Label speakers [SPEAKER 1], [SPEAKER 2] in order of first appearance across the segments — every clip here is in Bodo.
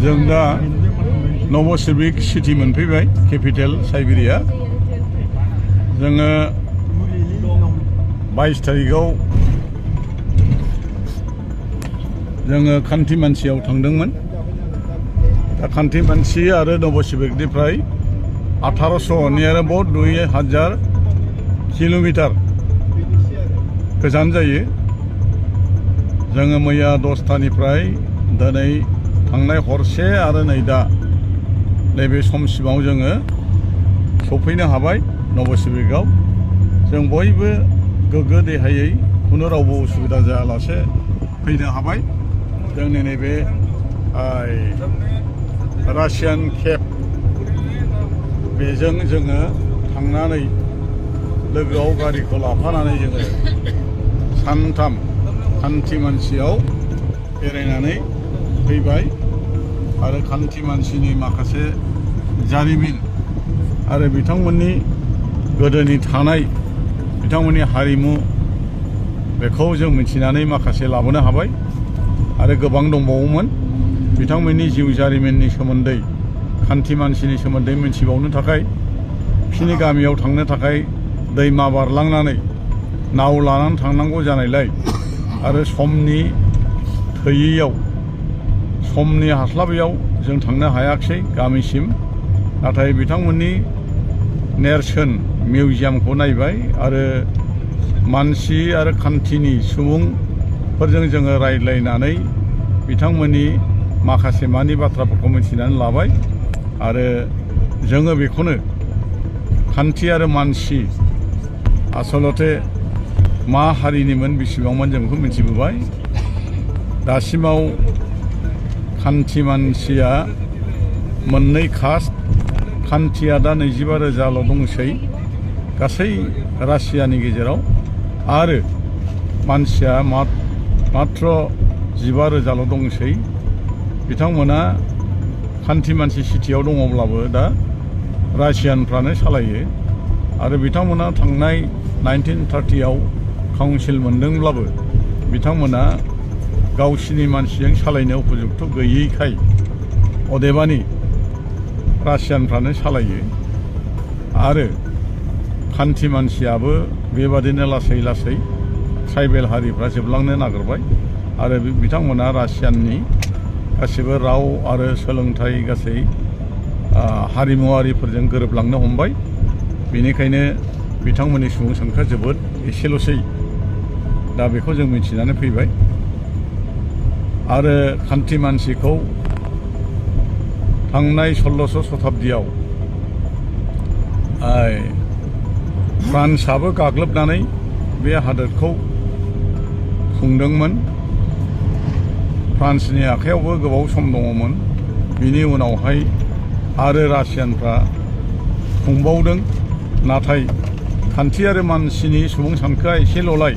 [SPEAKER 1] जों दा नवसिविक सिटि मोनफैबाय केपिटेल साइबेरिया जोङो 22 तारिखआव जोङो खान्थिमानसियाव थांदोंमोन दा खान्थिमानसि आरो नवसिविकनिफ्राय 1800 नियर अबाउट 2000 किल'मिटार गोजान जायो जोङो मैया 10तानिफ्राय दिनै थांनाय हरसे आरो नै दा नैबे समसिमाव जोङो सफैनो हाबाय नवसिविकआव जों बयबो गोग्गो देहायै खुनु रावबो उसुबिदा जायालासे फैनो हाबाय जोंनि नैबे रासियान केब बेजों जोङो थांनानै लोगोआव गारिखौ लाफानानै जोङो सानथाम खान्थिमानसियाव बेरायनानै फैबाय आरो खान्थिमानसिनि माखासे जारिमिन आरो बिथांमोननि गोदोनि थानाय बिथांमोननि हारिमु बेखौ जों मिथिनानै माखासे लाबोनो हाबाय आरो गोबां दंबावोमोन बिथांमोननि जिउ जारिमिननि सोमोन्दै खान्थिमानसिनि सोमोन्दै मिथिबावनो थाखाय बिसिनि गामियाव थांनो थाखाय दैमा बारलांनानै नाव लानानै थांनांगौ जानायलाय आरो समनि थोयैयाव समनि हास्लाबैयाव जों थांनो हायाखिसै गामिसिम नाथाय बिथांमोननि नेरसोन मिउजियामखौ नायबाय आरो मानसि आरो खान्थिनि सुबुंफोरजों जोङो रायज्लायनानै बिथांमोननि माखासे मानि बाथ्राफोरखौ मिथिनानै लाबाय आरो जोङो बेखौनो खान्थि आरो मानसि आसलते मा हारिनिमोन बेसेबांमोन जों बेखौ मिथिबोबाय दासिमाव खान्थिमानसिया मोननै कास्ट खान्थिया दा 25,000 दंसै गासै रासियानि गेजेराव आरो मानसिया मात्र 15,000 दंसै बिथांमोना खान्थिमानसि सिटियाव दङब्लाबो दा रासियानफ्रानो सालायो आरो बिथांमोना थांनाय 1930आव काउन्सिल मोनदोंब्लाबो बिथांमोना गावसिनि मानसिजों सालायनो उपयुक्त गैयैखाय अदेबानि रासियानफ्रानो सालायो आरो खान्थिमानसियाबो बेबादिनो लासै लासै ट्राइबेल हारिफ्रा जोबलांनो नागिरबाय आरो बिथांमोना रासियाननि गासिबो राव आरो सोलोंथाइ गासै हारिमुवारिफोरजों गोरोबलांनो हमबाय बेनिखायनो बिथांमोननि सुबुं सानखोआ जोबोद एसेल'सै दा बेखौ जों मिथिनानै फैबाय आरो खान्थिमानसिखौ थांनाय 1600 शताब्दीयाव फ्रान्सआबो गाग्लोबनानै बे हादोरखौ खुंदोंमोन फ्रान्सनि आखायावबो गोबाव सम दङमोन बिनि उनावहाय आरो रासियानफ्रा खुंबावदों नाथाय खान्थि आरो मानसिनि सुबुं सानखोआ एसेल'लाय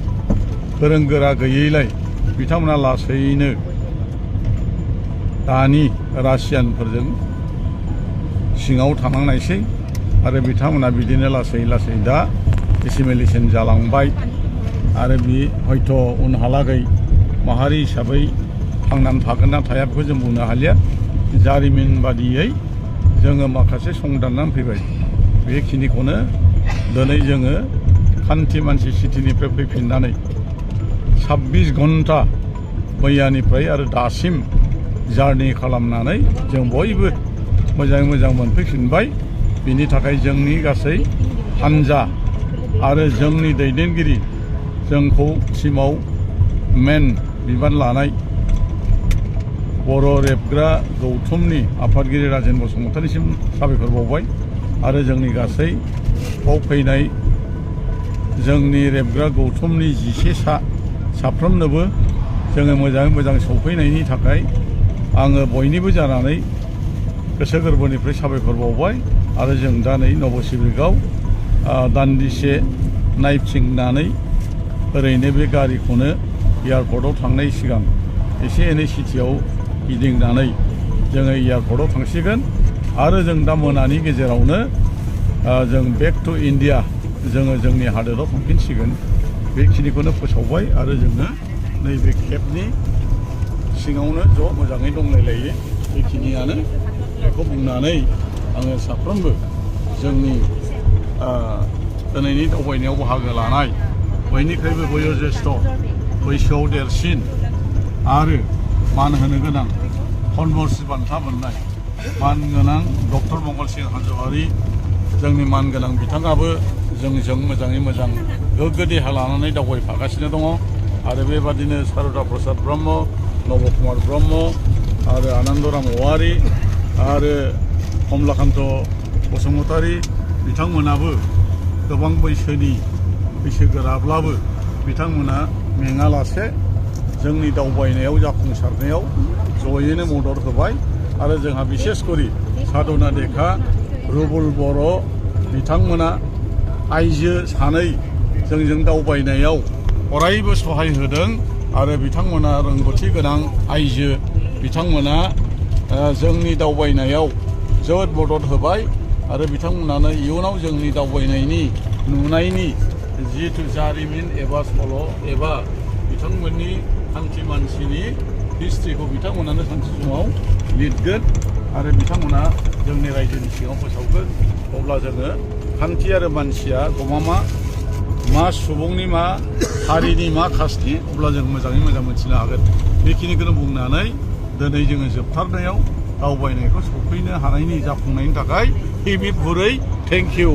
[SPEAKER 1] गोरों गोरा गैयैलाय बिथांमोना लासैनो दानि रासियानफोरजों सिङाव थानांनायसै आरो बिथांमोना बिदिनो लासै लासै दा एसिमिलेसन जालांबाय आरो बि हयथ' उनहालागै माहारि हिसाबै थांनानै थागोन ना थाया बेखौ जों बुंनो हालिया जारिमिन बादियै जोङो माखासे संदाननानै फैबाय बेखिनिखौनो दिनै जोङो खान्थिमानसि सिटिनिफ्राय फैफिननानै 26 घन्टा मैयानिफ्राय आरो दासिम जारनि खालामनानै जों बयबो मोजाङै मोजां मोनफैफिनबाय बिनि थाखाय जोंनि गासै हानजा आरो जोंनि दैदेनगिरि जोंखौ टिमाव मेन बिबान लानाय बर' रेबग्रा गौथुमनि आफादगिरि राजेन बसुमतारीसिम साबायखर बावबाय आरो जोंनि गासै बाव फैनाय जोंनि रेबग्रा गौथुमनि 11 साफ्रोमनोबो जोङो मोजाङै मोजां सौफैनायनि थाखाय आङो बयनिबो जानानै गोसो गोरबोनिफ्राय साबायखर बावबाय आरो जों दा नै नवसिविकआव दान्दिसे नायथिंनानै ओरैनो बे गारिखौनो एयारपर्टआव थांनाय सिगां एसे एनै सिटियाव गिदिंनानै जोङो एयारपर्टआव थांसिगोन आरो जों दा मोनानि गेजेरावनो जों बेक टु इन्डिया जोङो जोंनि हादोराव थांफिनसिगोन बेखिनिखौनो फोसावबाय आरो जोङो नैबे केबनि सिङावनो ज' मोजाङै दंलायलायो बेखिनियानो बेखौ बुंनानै आङो साफ्रोमबो जोंनि दिनैनि दावबायनायाव बाहागो लानाय बयनिख्रुइबो बयोज्येष्ठ बैसोआव देरसिन आरो मान होनो गोनां पद्मश्री बान्था मोननाय मानगोनां डक्टर मंगलसिं हाज'वारि जोंनि मानगोनां बिथाङाबो जोंजों मोजाङै मोजां गोग्गो देहा लानानै दावबायफागासिनो दङ आरो बेबादिनो सारदा प्रसाद ब्रह्म नब कुमार ब्रह्म आरो आनन्दराम औवारि आरो कमलाकान्त बसुमतारी बिथांमोनाबो गोबां बैसोगोराब्लाबो बिथांमोना मेङालासे जोंनि दावबायनायाव जाफुंसारनायाव जयैनो मदद होबाय आरो जोंहा बिसेसकरि साधना देखा रुबुल बर' बिथांमोना आइजो सानै जोंजों दावबायनायाव अरायबो सहाय होदों आरो बिथांमोना रोंगौथि गोनां आइजो बिथांमोना जोंनि दावबायनायाव जोबोद मदद होबाय आरो बिथांमोनानो इयुनाव जोंनि दावबायनायनि नुनायनि जिहेतु जारिमिन एबा सल' एबा बिथांमोननि खान्थि मानसिनि हिस्ट्रिखौ बिथांमोनानो सानसे समाव लिरगोन आरो बिथांमोना जोंनि रायजोनि सिगाङाव फोसावगोन अब्ला जोङो खान्थि आरो मानसिया गमामा मा सुबुंनि मा हारिनि मा कास्टनि अब्ला जों मोजाङै मोजां मोनथिनो हागोन बेखिनिखौनो बुंनानै दिनै जोङो जोबथारनायाव दावबायनायखौ सफैनो हानायनि जाफुंनायनि थाखाय गिबि गुरै थेंक इउ।